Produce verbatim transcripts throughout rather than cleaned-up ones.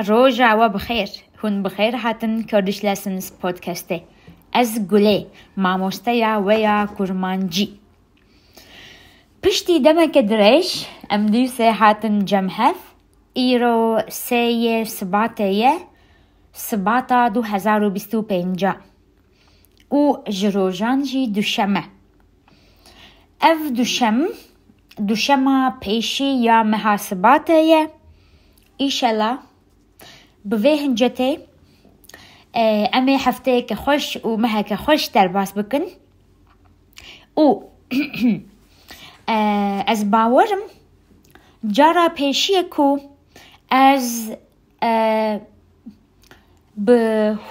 Roja we bi xêr. Hûn bi xêr hatin Kurdish Lessons podcastê. Ez Gulê, mamosteya we ya kurmancî. Piştî demeke dirêj em dîsê hatin cem hev. Îro sê yê Sibatê ye, Sibata du hezar û bîst û pênc û ji rojan jî duşem e. Ev duşem, duşema pêşî ya meha Sibatê ye. Îşela bi vê hincetê, e, em ê hefteyeke xweş û meheke xweş derbas bikin. Û, e, ez bawerim cara pêşiye ku ez, e, bi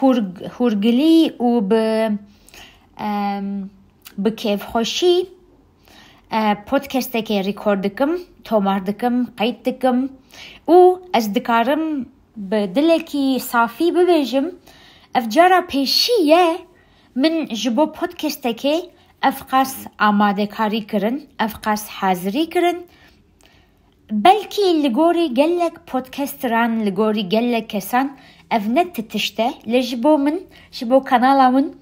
hûr-, hûrgilî û bi, em, bi kêfxweşî, e, podcastekê rekord dikim, tomar dikim, qeyd dikim û ez dikarim bi dilekî safî bibêjim, ev cara pêşî ye min ji bo podcastekê ev qas amadekarî kirin, ev qas hazirî kirin. Belkî li gorî gelek podcasteran, li gorî gelek kesan ev ne ti tişt e, lê ji bo min, ji bo kanala min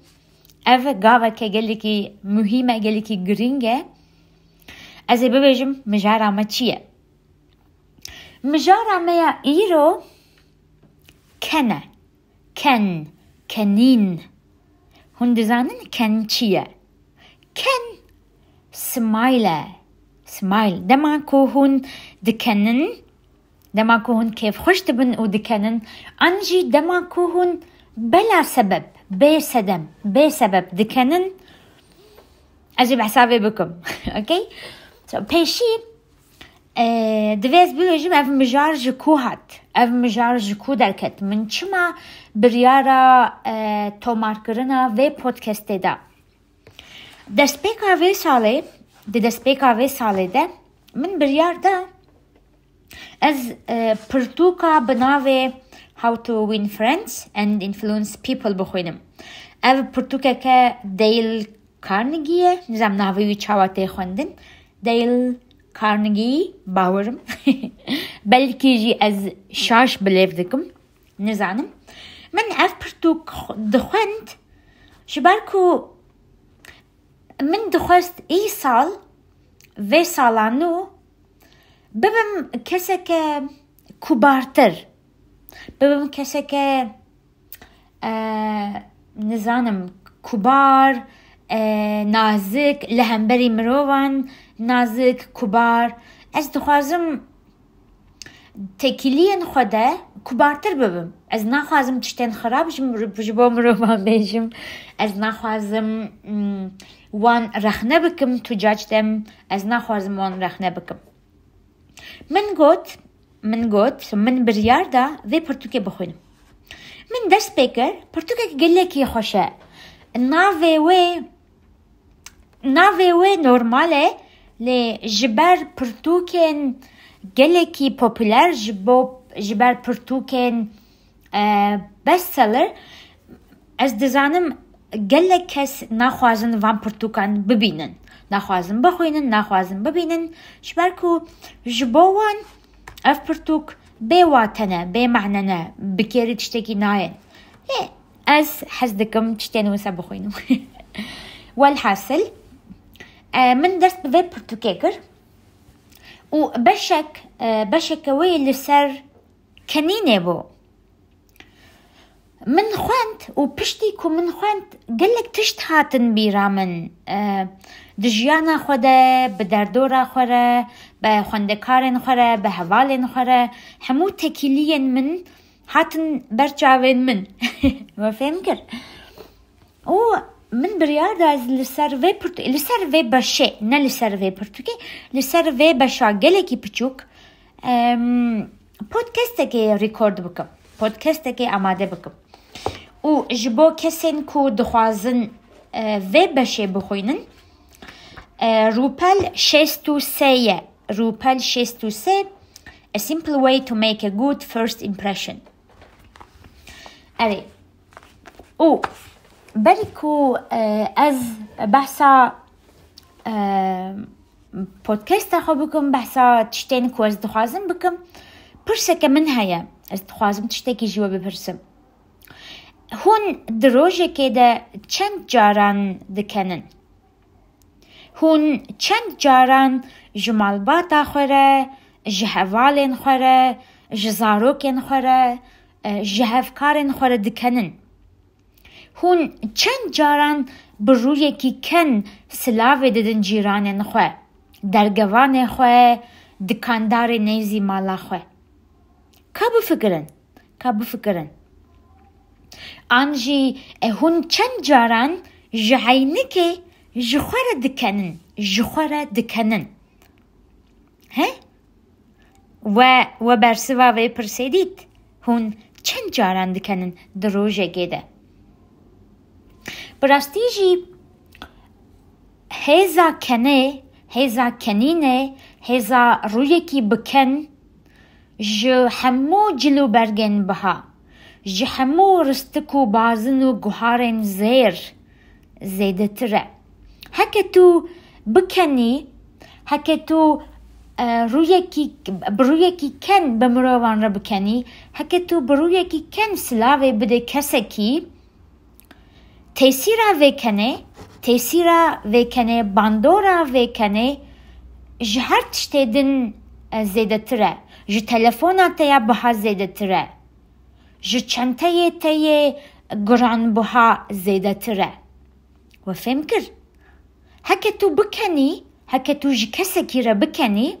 ev gaveke gelekî muhîm e, gelekî girîng e. Ez ê bibêjim mijara me çi ye? Mijara me ya îro ken e. Ken, kenîn. Hûn dizanin ken çi ye? Ken smile e. Smile. Dema ku hûn dikenin, dema ku hûn kêfxweş dibin û dikenin, an jî dema ku hûn bela sebeb, bê sedem, bê sebeb dikenin, ez ê behsa vê bikim. Okey? So, pêşî, e, divê ez bibêjim ev mijar ji ku hat? Ev mijar ji ku derket? Min çima biryara, e, tomarkirina vê podcastê da? Destpêka vê salê, di destpêka vê salê de min biryar da ez, e, pirtûka bi navê How to Win Friends and Influence People bixwînim. Ev pirtûkeke Dale Carnegie ye, nizam navê wî çawa tê xwendin. Dale Carnegie, bawerim. Belkî jî ez şaş bilêv dikim. Nizanim. Min ev pirtûk xw-, dixwend, ji ber ku min dixwest îsal, vê sala nû, bibim keseke kubartir. Bibim keseke, e, nizanim, kubar, e, nazik, li hemberî mirovan nazik, kubar. Ez dixwazim têkiliyên xwe de kubartir bibim. Ez naxwazim tiştên xirab ji mir-, ji bo mirovan bêjim. Ez naxwazim, mm, wan rexne bikim, tu caç dem, ez naxwazim wan rexne bikim. Min got, min got, min biryar da vê pirtûkê bixwînim. Min dest pê kir, pirtûkek gelekî xweş e. Navê wê, navê wê normal e, lê ji ber pirtûkên gelekî popûler, ji bo, ji ber pirtûkên, e, bestseller, ez dizanim gelek kes naxwazin van pirtûkan bibînin. Naxwazin bixwînin, naxwazin bibînin. Ji ber ku ji bo wan ev pirtûk bê wate ne, bê mane ne, bi kêrî tiştekî nayên. Lê ez hez dikim tiştên wisa bixwînim. Welhasil, e, min dest bi vê pirtûkê kir û beşek, e, beşeke wê li ser kenînê bû. Min xwend û piştî ku min xwend, gelek tişt hatin bîra min. E, di jiyana xwe de, bi derdora xwe re, bi xwendekarên xwe re, bi hevalên xwe re, hemû tekîliyên min hatin ber çavên min. We fêm kir? Û min biryar da ez li ser vê pirtû-, li ser vê beşê, ne li ser vê pirtûkê, li ser vê beşa gelekî piçûk, em, podcastekê rekord bikim. Podcastekê amade bikim. Û ji bo kesên ku dixwazin, e, vê beşê bixwînin, e, rûpel şêst û sê ye. Rûpel şêst û sê, A simple way to make a good first impression. Erê. Û berî ku, e, ez behsa, e, podcasta xwe bikim, behsa tiştên ku ez dixwazim bikim, pirseke min heye. Ez dixwazim tiştekî ji we bipirsim. Hûn di rojekê de çend caran dikenin? Hûn çend caran ji malbata xwe re, ji hevalên xwe re, ji zarokên xwe re, e, ji hevkarên xwe re dikenin? Hûn çend caran bi rûyekî ken silavê didin cîranên xwe, dergevanê xwe, dikandarê nêzî mala xwe? Ka bifikirin, ka bifikirin. An jî, e, hûn çend caran ji eynikê ji xwe re dikenin, ji xwe re dikenin? He? We, we bersiva vê pirsê dît? Hûn çend caran dikenin di rojekê de? Bi rastî jî hêza kenê, hêza kenînê, hêza rûyekî bi ken ji hemû cil û bergên biha, ji hemû ristik û bazin û guharên zêr zêdetir e. Heke tu bikenî, heke tu, e, rûyekî, bi rûyekî ken bi mirovan re bikenî, heke tu bi rûyekî ken silavê bidê kesekî, tesîra vê kenê, tesîra vê kenê, bandora vê kenê ji her tiştê din, e, zêdetir e. Ji telefona te ya biha zêdetir e. Ji çenteyê te yê giranbiha zêdetir e. We fêm kir? Heke tu bikenî, heke tu ji kesekî re bikenî,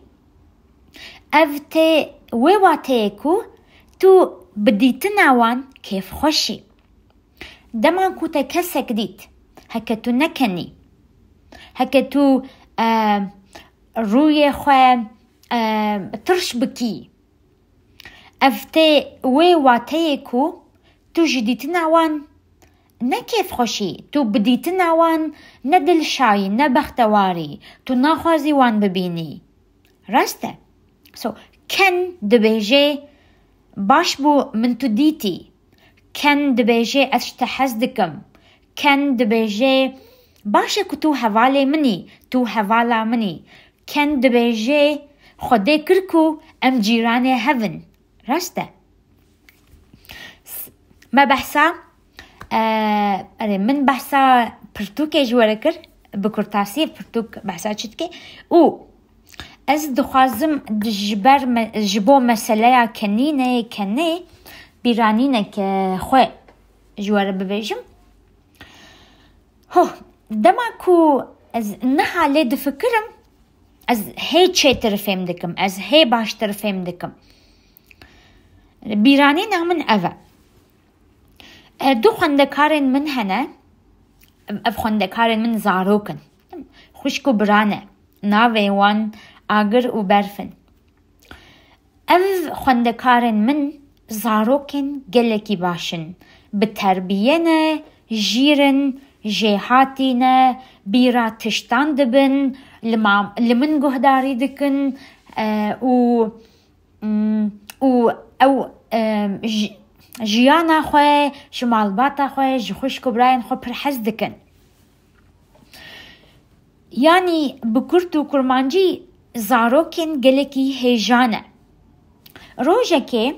ev tê wê wateyê ku tu bi dîtina wan kêfxweş î. Dema ku te kesek dît, heke tu nekenî, heke tu, e, rûyê xwe, e, tirş bikî, ev tê wê wateyê ku tu ji dîtina wan ne kêfxweş î, tu bi dîtina wan ne dilşa yî, ne bextewar î, tu naxwazî wan bibînî. Rast e. So, ken dibêje, "Baş bû min tu dîtî." Ken dibêje, "Ez ji te hez dikim." Ken dibêje, "Baş e ku tu hevalê min î, tu hevala min î." Ken dibêje, "Xwedê kir ku em cîranê hev in." Rast e. S-, me behsa, e, erê, min behsa pirtûkê ji we re kir, bi kurtasî pirtûk behsa çi dike. Û ez dixwazim di ji ber me-, ji bo meseleya kenîneyê kenê bîranîneke xwe ji we re bibêjim. Ho, dema ku ez niha lê difikirim, ez hê çêtir fêm dikim, ez hê baştir fêm dikim. Bîranîna min ev e. E, du xwendekarên min hene, ev xwendekarên min zarok in. Xwişk û bira ne. Navê wan Agir û Berf in. Ev xwendekarên min zarokên gelekî baş in. Bi terbiye ne, jîr in, jêhatî ne, bîra tiştan dibin, li ma-, li min guhdarî dikin, e, û, mm, û ew, e, ji-, jiyana xwe, ji malbata xwe, ji xwişk û birayên xwe pir hez dikin. Yanî bi kurt û kurmancî zarokên gelekî hêja ne. Rojekê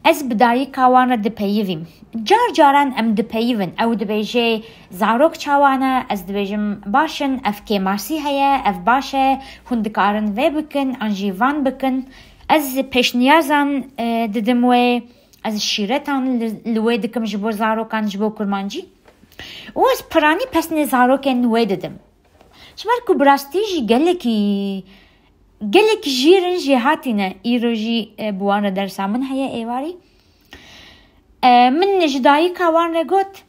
ez bi dayika wan re dipeyivîm. Car caran em dipeyivin. Ew dibêje, "Zarok çawa ne?" Ez dibêjim, "Baş in, ev kêmasî heye, ev baş e, hûn dikarin vê bikin, an jî van bikin." Ez pêşniyazan, e, didim wê, ez şîretan li, li wê dikim ji bo zarokan, ji bo kurmancî. Û ez piranî pesnê zarokên wê didim. Ji ber ku bi rastî jî gelekî, gelekî jîr in, jêhatî ne. Îro jî, e, bi wan re dersa min heye êvarî. E, min ji dayika wan re got,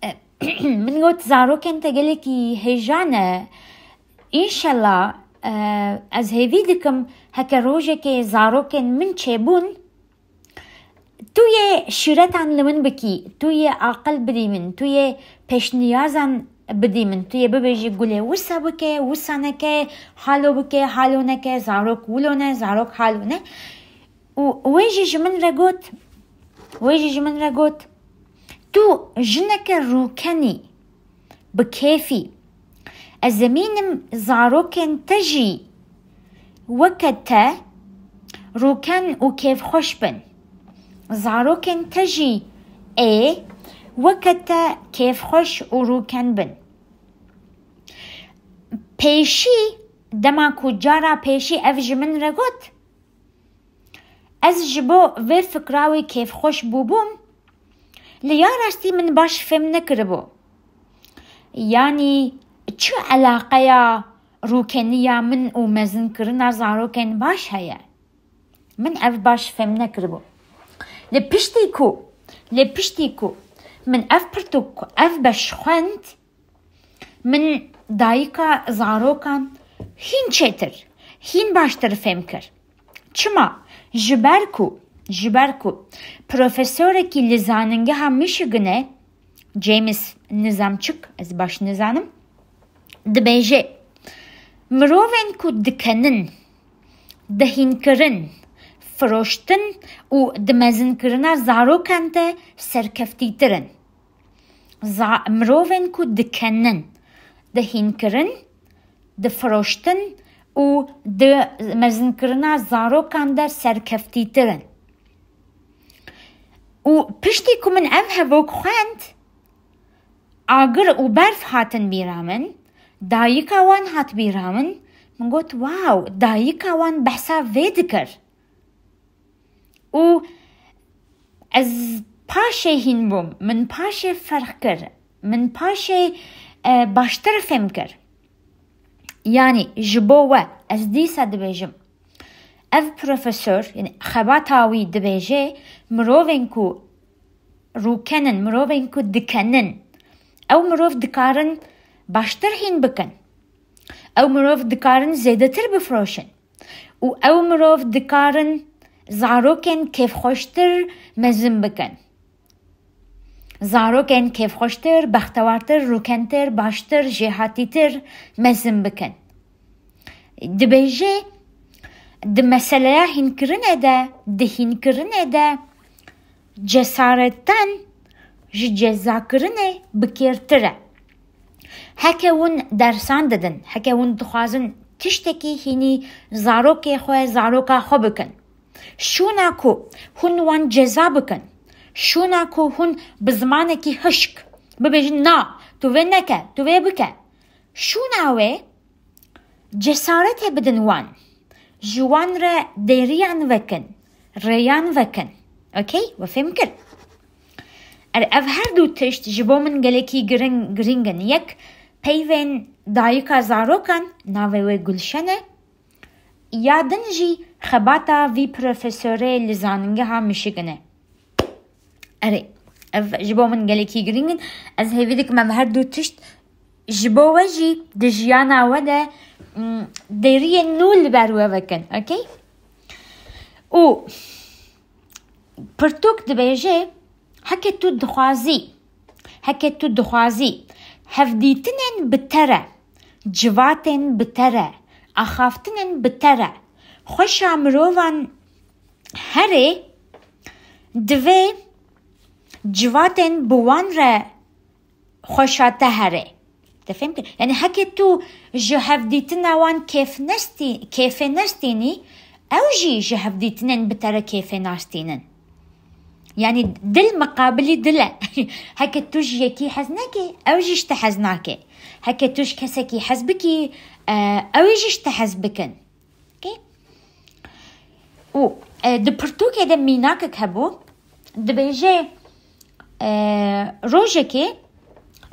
e, min got, "Zarokên te gelekî hêja ne. Înşela, e, ez hêvî dikim heke rojekê zarokên min çêbûn, tu yê şîretan li min bikî, tu yê aqil bidî min, tu yê pêşniyazan bidî min, tu yê bibêjî, 'Gulê wisa bike, wisa neke, halo bike, halo neke, zarok wilo ne, zarok halo ne.'" Û wê jî ji min re got, wê jî ji min re got, "Tu jineke rûken î, bi kêf î. Ez emîn im zarokên te jî weke te Rûken û kêfxweş bin. Zarokên te jî ê weke te kêfxweş û rûken bin. Pêşî, dema ku cara pêşî ev ji min re got, ez ji bo vê fikra wê kêfxweş bûbûm, li ya rastî min baş fêm nekiribû. Yanî çi eleqeya rûkeniya min û mezinkirina zarokên baş heye? Min ev baş fêm nekiribû. Lê piştî ku, lê piştî ku min ev pirtûk, ev beş xwend, min dayika zarokan hîn çêtir, hîn baştir fêm kir. Çima? Ji ber ku, ji ber ku profesorekî li zanîngeha Michiganê, James nizam çik, ez baş nizanim, dibêje, mirovên ku dikenin, dihînkirin, firoştin û dimezinkirina zarokan de serkeftîtir in. Za-, mirovên ku dikenin, dihînkirin, difiroştin û di mezinkirina zarokan de serkeftîtir in. Û piştî ku min ev hevok xwend, agir û berf hatin bîra min, dayika wan hat bîra min, min got, wow, dayika wan behsa vê dikir. Û ez paşê hîn bûm, min paşê ferq kir, min paşê, e, baştir fêm kir. Yanî ji bo we, ez dîsa dibêjim, ev profesor, yanî xebata wî dibêje, mirovên ku rûkenin, mirovên ku dikenin, ew mirov dikarin baştir hîn bikin. Ew mirov dikarin zêdetir bifiroşin. Û ew mirov dikarin zarokên kêfxweştir mezin bikin. Zarokên kêfxweştir, bextewartir, rûkentir, baştir, jêhatîtir mezin bikin. Dibêje, di meseleya hînkirinê de, di hînkirinê de cesaretan ji cezakirinê bi kêrtir e. Heke hûn dersan didin, heke hûn dixwazin tiştekî hînî zarokê xwe, zaroka xwe bikin, şûna ku hûn wan ceza bikin, şûna ku hûn bi zimanekî hişk bibêjin, na, tu vê neke, tu vê bike, şûna wê cesaretê bidin wan. Ji wan re dêriyan vekin, rêyan vekin. Okey? We fêm kir? Er, ev her du tişt ji bo min gelekî giring, giring in. Yek, peyvên dayika zarokan, navê wê Gulşen e. Ya din jî xebata vî profesorê li zanîngeha Michiganê. Erê, ev ji bo min gelekî giring in. Ez hêvî dikim ev her du tişt ji bo we jî di jiyana we de, mm, dêriyên nû li ber we vekin, okey? Û pirtûk dibêje, heke tu dixwazî, heke tu dixwazî hevdîtinên bi te re, civatên bi te re, axaftinên bi te re, xweşa mirovan herê, divê civatên bi wan re xweşa te herê. Te fêm kir? Yanî heke tu ji hevdîtina wan kêf nestî-, kêfê nestînî, ew jî ji hevdîtinên bi te re kêfê nastînin. Yanî dil miqabilî dil e. Heke tu ji yekî hez nekî, ew jî ji te hez nake. Heke tu ji kesekî hez bikî, e, ew ê jî ji te hez bikin. Okey? Û, e, di pirtûkê de mînakek hebû, dibêje, e, rojekê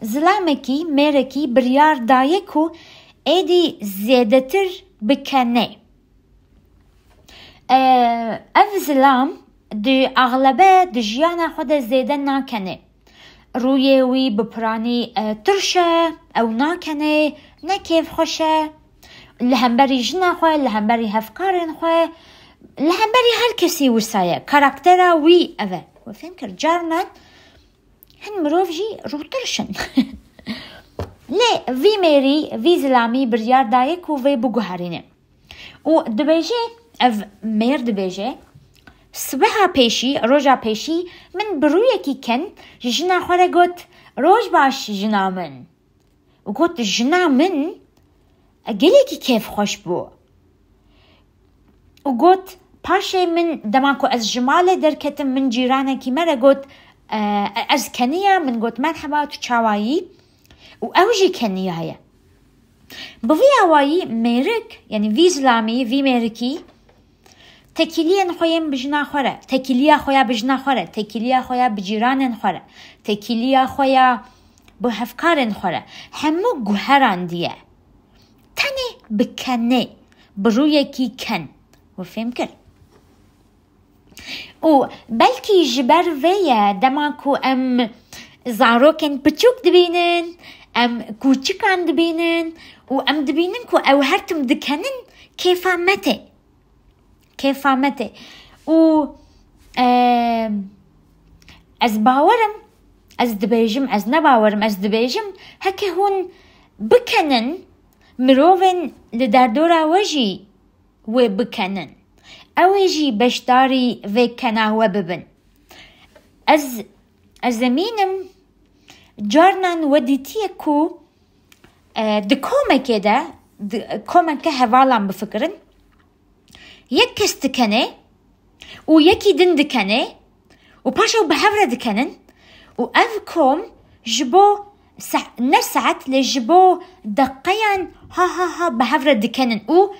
zilamekî, mêrekî biryar daye ku êdî zêdetir bikenê. E, ev zilam di axlebe di jiyana xwe de zêde nakenê. Rûyê wî bi piranî, e, tirş e, ew nakenê, ne kêfxweş e. Li hemberî jina xwe, li hemberî hevkarên xwe, li hemberî her kesî wisa ye. Karaktera wî ev e. We fêm kir? Carnan hin mirov jî rûtirş in. Lê vî mêrî, vî zilamî biryar dayê ku vê biguherîne. Û dibêje, ev mêr dibêje, sibeha pêşî, roja pêşî min bi rûyekî ken ji jina xwe re got, "Roj baş jina min." Û got, "Jina min gelekî kêfxweş bû." Û got, Paşê min dema ku ez ji malê derketim, min cîranekî me re got, e, ez keniya, min got, "Merheba, tu çawa yî?" Û ew jî keniyaye. Bi vî awayî mêrik, yanî vî zilamî, vî mêrikî, tekîliyên xwe yên bi jina xwe re, tekîliya xwe ya bi jina xwe re, tekîliya xwe ya bi cîranên xwe re, tekîliya xwe ya bi hevkarên xwe re, hemû guherandiye. Tenê bi kenê, bi rûyekî ken. We fêm kir? Û belkî ji ber vê ye, dema ku em zarokên piçûk dibînin, em kûçikan dibînin û em dibînin ku ew her tim dikenin, kêfa me tê. Kêfa me tê. Û, e, ez bawerim, ez dibêjim, ez ne bawerim, ez dibêjim, heke hûn bikenin, mirovên li derdora we jî wê bikenin. Ew ê jî beşdarî vê kena we bibin. Ez, ez emînim, carnan we dîtiye ku, e, di komekê de, di, komeke hevalan bifikirin, yek kes dikenê û yekî din dikenê û paşew bi hev re dikenin û ev kom ji bo se-, ne saet lê ji bo deqeyan ha ha ha bi hev re dikenin û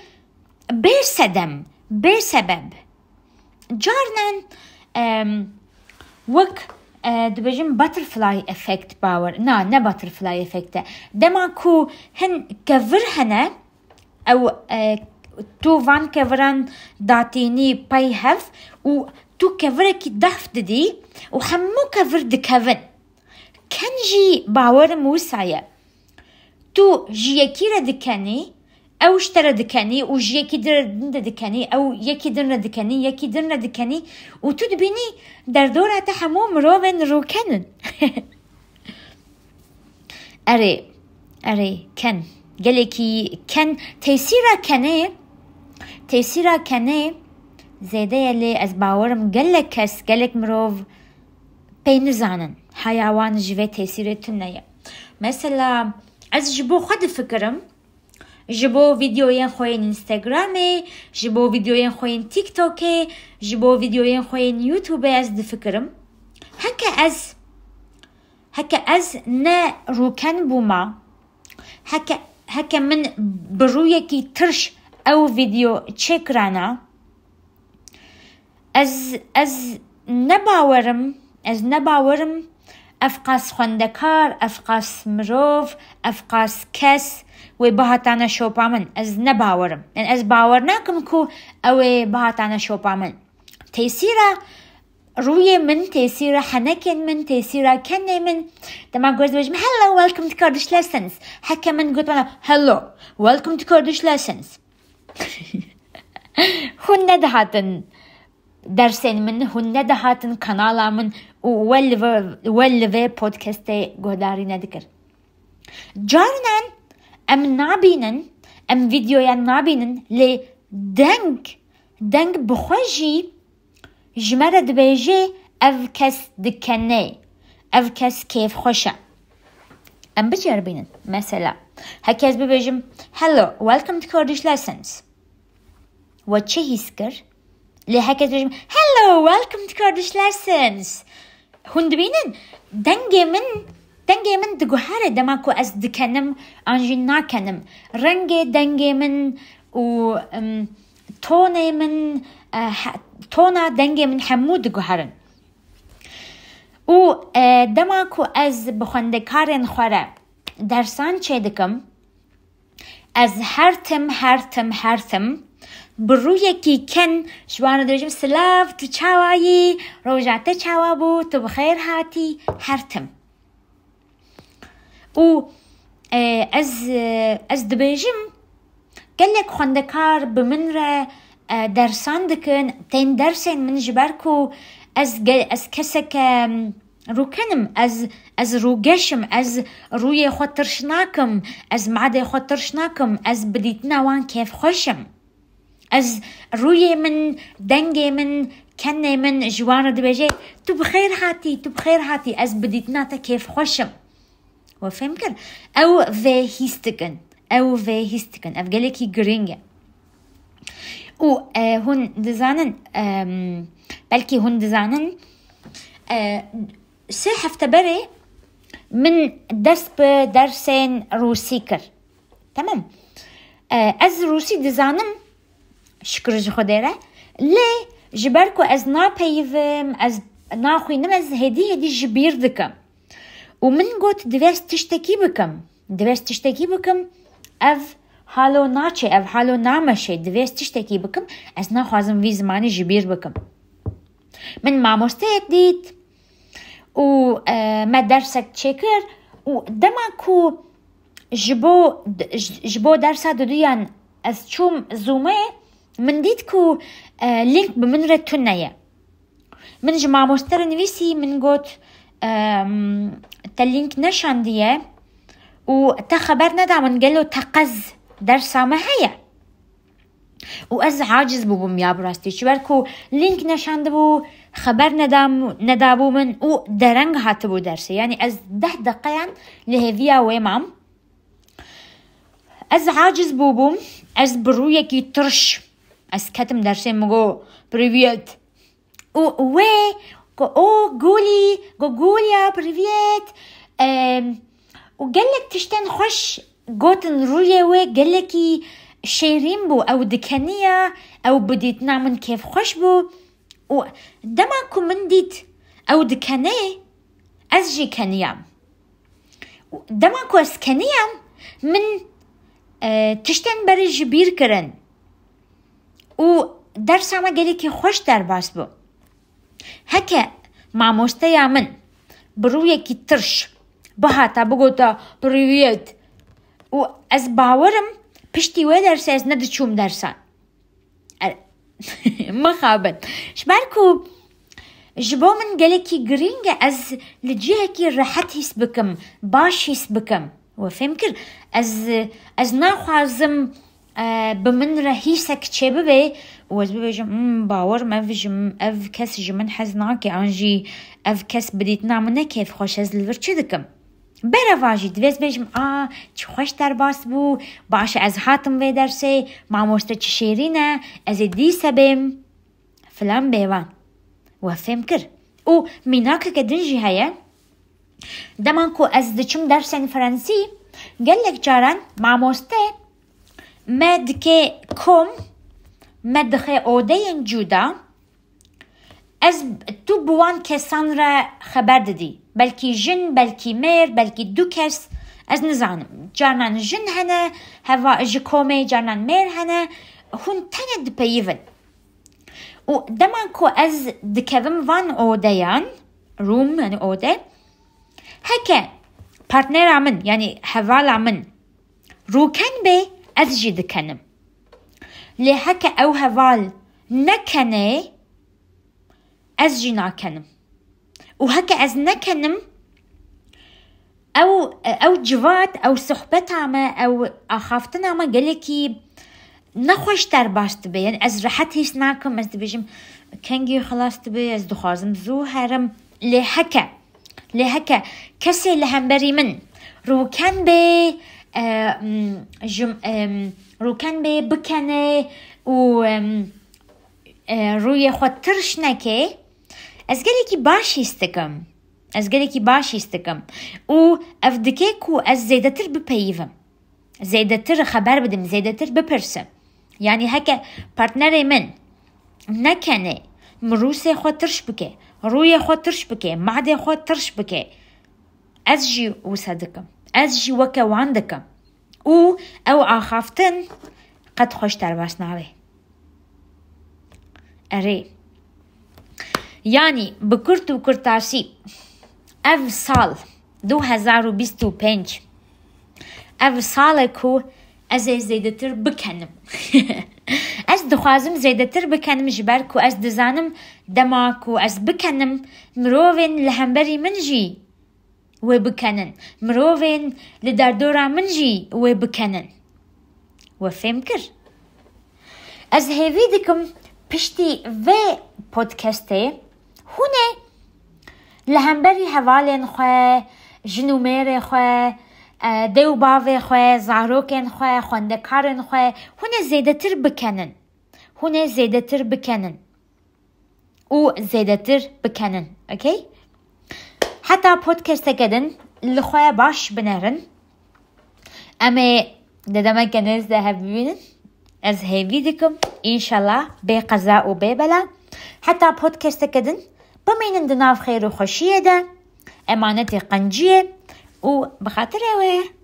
bê sedem, bê sebeb. Carnan, em, wek, e, dibêjin butterfly effect bawer. Na, ne butterfly effect e. Dema ku hin kevir hene, ew, e, tu van keviran datînî pey hev û tu kevirekî dehf didî û hemû kevir dikevin. Ken jî bawerim wisa ye. Tu ji yekî re dikenî, ew ji te re dikenî û ji yekî din re, din de dikenî, ew yekî din re dikenî, yekî din re dikenî û tu dibînî derdora te hemû mirovên rûken in. Erê, erê, ken. Gelekî ken, tesîra kenê, tesîra kenê zêde ye lê ez bawerim gelek kes, gelek mirov pê nizanin. Haya wan ji vê tesîrê tune ye. Mesela, ez ji bo xwe difikirim, ji bo vîdeoyên xwe yên Instagramê, ji bo vîdeoyên xwe yên TikTokê, ji bo vîdeoyên xwe yên YouTubeê ez difikirim. Heke ez, heke ez ne rûken bûma, heke, heke min bi rûyekî tirş ew vîdeo çêkirana, ez, ez ne bawerim, ez ne bawerim ev qas xwendekar, ev qas mirov, ev qas kes wê bihatane şopa min. Ez ne bawerim. Yani ez bawer nakim ku ew ê bihatane şopa min. Tesîra rûyê min, tesîra henekên min, tesîra kenê min. Dema ku ez dibêjim, "Hello, welcome to Kurdish Lessons." Heke min got bana, "Hello, welcome to Kurdish Lessons." Hûn nedihatin dersên min, hûn nedihatin kanala min û we li vê, we li vê podcastê guhdarî nedikir. Carnan em nabînin, em vîdeoyan nabînin, lê deng, deng bi xwe jî ji me re dibêje, "Ev kes dikenê, ev kes kêfxweş e." Em biceribînin. Mesela, heke ez bibêjim, "Hello, welcome to Kurdish Lessons." We çi hîs kir? Lê heke ez bibêjim, "Hello, welcome to Kurdish Lessons." Hûn dibînin, dengê min, dengê min diguhere dema ku ez dikenim an jî nakenim. Rengê dengê min û, em, tonê min, e, he-, tona dengê min hemû diguherin. Û, e, dema ku ez bi xwendekarên xwe re dersan çêdikim, ez her tim, her tim, her tim bi rûyekî ken ji wan re dibêjim, "Silav, tu çawa yî? Roja te çawa bû? Tu bi xêr hatî?" Her tim. Û, e, ez, e, ez dibêjim, gelek xwendekar bi min re, e, dersan dikin, tên dersên min, ji ber ku ez ge-, ez keseke, em, rûken im, ez, ez rûgeş im, ez rûyê xwe tirş nakim, ez madê xwe tirş nakim, ez bi dîtina wan kêfxweş im. Ez rûyê min, dengê min, kenê min ji wan re dibêje, "Tu bi xêr hatî, tu bi xêr hatî, ez bi dîtina te kêfxweş im." We fêm kir? Ew vê hîs dikin. Ew vê hîs dikin. Ev gelekî girîng e. Û e, hûn dizanin, em, belkî hûn dizanin, e, sê hefte berê min dest bi dersên rûsî kir. Tamam. E, ez rûsî dizanim, şikir ji Xwedê re. Lê ji ber ku ez napeyivim, ez naxwînim, ez hêdî hêdî ji bîr dikim. Û min got, divê ez tiştekî bikim. Divê ez tiştekî bikim. Ev halo naçe, ev halo nameşe. Divê ez tiştekî bikim. Ez naxwazim vî zimanî ji bîr bikim. Min mamosteyek dît û, e, me dersek çêkir û dema ku ji bo, ji, ji bo dersa diduyan ez çûm Zoomê, min dît ku, e, link bi min re tune ye. Min ji mamoste re nivîsî, min got, em, te link neşandiye û te xeber neda min, gelo teqez dersa me heye? Û ez aciz bûbûm ya bi rastî. Ji ber ku link neşandibû, xeber nedam-, nedabû min û dereng hatibû dersê. Yanî ez deh deqeyan li hêviya wê mam. Ez aciz bûbûm, ez bi rûyekî tirş, ez ketim dersê, min got, "Привет." Û wê ku, "O, Gulî," got, "Gulya, привет." Em, û gelek tiştên xweş gotin, rûyê wê gelekî şêrîn bû, ew dikeniya, ew bi dîtina min kêfxweş bû. Û dema ku min dît ew dikene, ez jî keniyam. Û dema ku ez keniyam, min, e, tiştên berê ji bîr kirin. Û dersa me gelekî xweş derbas bû. Heke mamosteya min bi rûyekî tirş bihata bigota, "Привет." Û ez bawerim piştî wê dersê ez nediçûm dersan. E, mixabin. Ji ber ku ji bo min gelekî girîng e ez li cihekî rehet hîs bikim, baş hîs bikim. We fêm kir? Ez, ez naxwazim, e, bi min re hîsek çêbibe û ez bibêjim, "Hmm, bawer me ev ji, ev kes ji min hez nake, an jî ev kes bi dîtina min ne kêfxweş, ez li vir çi dikim?" Bereva jî divê ez bêjim, "A, çi xweş derbas bû, baş e, ez hatim vê dersê, mamoste çi şêrîn e, ez ê dîse bêm." Filan bêvan. We fêm kir. Û mînakeke din jî heye. Dema ku ez diçim dersên Frensî, gelek caran mamoste me dike kom, me dixe odeyên cuda. Ez, tu bi wan kesan re xeber didî. Belkî jin, belkî mêr, belkî du kes. Ez nizanim. Carnan jin hene, heva ji komê, carnan mêr hene. Hûn tenê dipeyivin. Û dema ku ez dikevim van odeyan, room, yani ode, heke partnera min, yani hevala min, rûken bê, ez jî dikenim. Lê heke ew heval nekene, ez jî nakenim. Û heke ez nekenim, ew, ew civat, ew sohbeta me, ew axaftina me gelekî nexweş derbas dibe. Yani ez rehet hîs nakim, ez dibêjim, "Kengî xilas dibe, ez dixwazim zû herim." Lê heke, lê heke kesê li hemberî min rûken bê, e, m, ji, em, rûken bê, bikene û, em, e, rûyê xwe tirş neke, ez gelekî baş hîs dikim. Ez gelekî baş hîs dikim. Û ev dike ku ez zêdetir bipeyivim. Zêdetir xeber bidim, zêdetir bipirsim. Yani heke partnerê min nekene, mirûsê xwe tirş bike, rûyê xwe tirş bike, madê xwe tirş bike, ez jî wisa dikim. Ez jî weke wan dikim. Û ew axaftin qet xweş derbas nabe. Erê. Yanî bi kurt û kurtasî, ev sal du hezar û bîst û pênc, ev sal e ku ez ê zêdetir bikenim. Ez dixwazim zêdetir bikenim, ji ber ku ez dizanim dema ku ez bikenim, mirovên li hemberî min jî wê bikenin. Mirovên li derdora min jî wê bikenin. We fêm kir? Ez hêvî dikim piştî vê podcastê hûn ê li hemberî hevalên xwe, jin û mêrê xwe, e, dê û bavê xwe, zarokên xwe, xwendekarên xwe, hûn ê zêdetir bikenin. hûn ê zêdetir bikenin û zêdetir bikenin. Okey? Heta podcasteke din li xwe baş binerin. Em ê di demeke nêz de hev bibînin. Ez hêvî dikim, înşallah bê qeza û bê bela. Heta podcasteke din bimînin di nav xêr û xweşiyê de. Emanetê qenciyê û bi xatirê wê.